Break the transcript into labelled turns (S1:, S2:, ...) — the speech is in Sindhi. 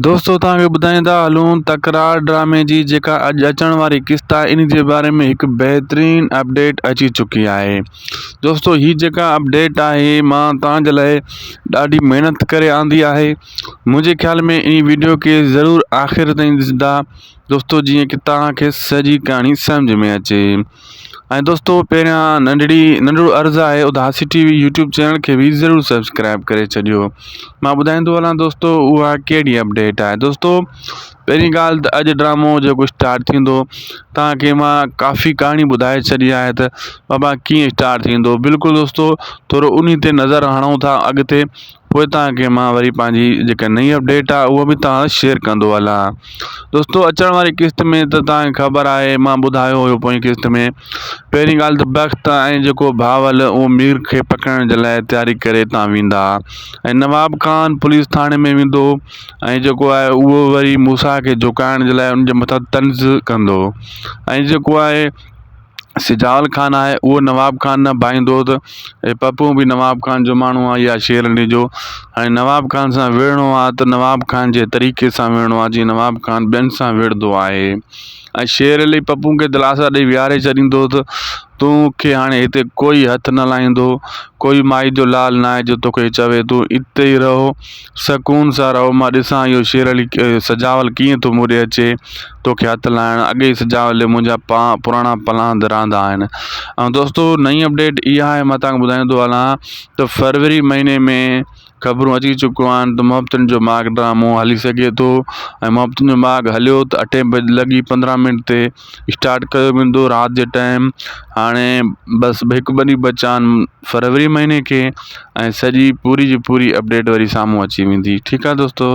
S1: دوستو توهان کي ٻڌائيندا هلون تڪرار ڊرامي جي جيڪا اڄ اچڻ واري قسط آهي ان جي باري ۾ هڪ بهترين اپڊيٽ اچي چڪي آهي دوستو هي جيڪا اپڊيٽ آهي مان توهان جي لاء ڏاڍي محنت ڪري آندي آهي منهنجي خيال ۾ ان ويڊيو کي ضرور آخر تائين ڏسندا دوستو جيئن ڪي توهان کي سڄي ڪهاڻي سمجھ ۾ اچي ۽ دوستو پهريان ننڍڙي ننڍڙو عرض آهي Udasi T V YouTube channel کي به ضرور سبسڪرائب ڪري ڇڏيو مان ٻڌائيندو هلان دوستو اها ڪهڙي اپڊيٽ آهي دوستو پهرين ڳالهه ته اڄ ڊرامو جيڪو اسٽارٽ ٿيندو توهان کي مان ڪافي ڪهاڻي ٻڌائي ڇڏي آهي ته بابا ڪيئن اسٽارٽ ٿيندو بلڪل دوستو ٿورو انهي تي نظر هڻون ٿا اڳتي پوء توهان کي مان وري پنهنجي جيڪا نئين اپڊيٽ آهي اها به توهان سان شيئر ڪندو هلان دوستو اچڻ واري قسط ۾ ته توهان کي خبر آهي مان ٻڌايو هيو پوئين قسط ۾ پهرين ڳالهه ته بخت ۽ جيڪو بهاول اهو مير کي پڪڙڻ جي لاء تياري ڪري تان ويندا ۽ نواب خان پوليس ٿاڻي ۾ ويندو ۽ جيڪو آهي اهو وري موسيٰ کي جهڪائڻ جي لاء ان جي مٿان طنز ڪندو ۽ جيڪو آهي سجاول خان آهي اهو نواب خان نه ڀائيندو ته هي پپو به نواب خان جو ماڻهو آهي يا شير علي جو هاڻي نواب خان سان وڙهڻو آهي ته نواب خان جي طريقي سان وڙهڻو آهي جيئن نواب خان ٻين سان وڙهندو آهي ۽ شير علي پپو کي دلاسا ڏئي ويهاري ڇڏيندو ته توکي هاڻي هتي ڪوئي هٿ نه لائيندو ڪوئي مائي جو لال ناهي جو توکي چوي تون اتي ئي رهو سڪون سان رهو مان ڏسان اهو شير علي سجاول ڪيئن ٿو مون ڏي اچي توکي هٿ لائڻ اڳي ئي سجاول منهنجا پان پراڻا پلاند رهندا آهن ۽ دوستو نئين اپڊيٽ اها آهي مان توهان کي ٻڌائيندو هلان ته فروري مهيني ۾ خبرون اچي چڪيون آهن ته محبتن جو ماڳ ڊرامو هلي سگهي ٿو ۽ محبتن جو ماڳ هليو ته اٺين بجي لڳي پندرهن منٽ تي اسٽارٽ ڪيو ويندو رات جي ٽائيم هاڻي بس هڪ ٻه ڏينهن بچا آهن فروري مهيني کي ۽ سڄي پوري جي پوري اپڊيٽ وري سامهون اچي ويندي ٺيڪ آهي دوستو.